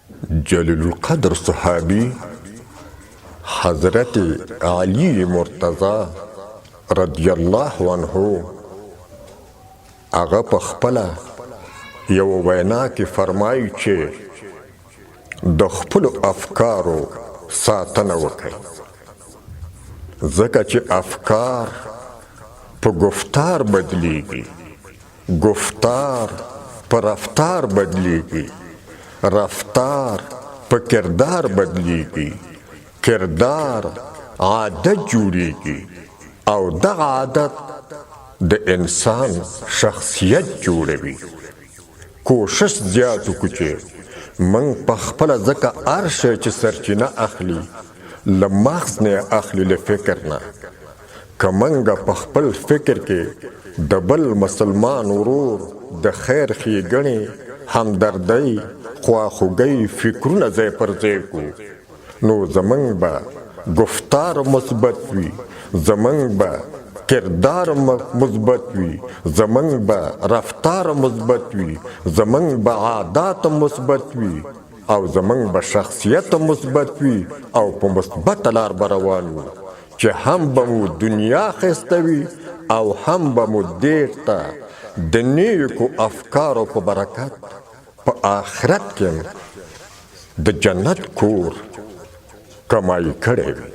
جلیل القدر صحابي حضرت علی مرتضی رضی الله عنه هغه په خپله یوه وینا کې فرمایي چې د خپلو افکارو ساتنه وکړئ، ځکه چې افکار په ګفتار بدلیږي، ګفتار په رفتار بدلیږي، رفتار په کردار بدلیږي، کردار عادت جوړیږي او دغه عادت د انسان شخصیت جوړوي. کوشش زیات وکړو چې موږ په خپله، ځکه هر شی چې سرچینه اخلي له مغز نه یې اخلي، له فکر نه. که موږ په خپل فکر کې د بل مسلمان ورور د خیر ښېګڼې، همدردۍ، خواخوږۍ فکرونه ځای پر ځای کړو، نو زمونږ به ګفتار مثبت وي، زمونږ به کردار مثبت وي، زمونږ به رفتار مثبت وي، زمونږ به عادات مثبت وي او زمونږ به شخصیت مثبت وي او په مثبته لار به روان وو چې هم به مو دنیا ښایسته وي او هم به مو دیرته د نیکو افکارو په برکت په آخرت کې د جنت کور کمای کړی وي.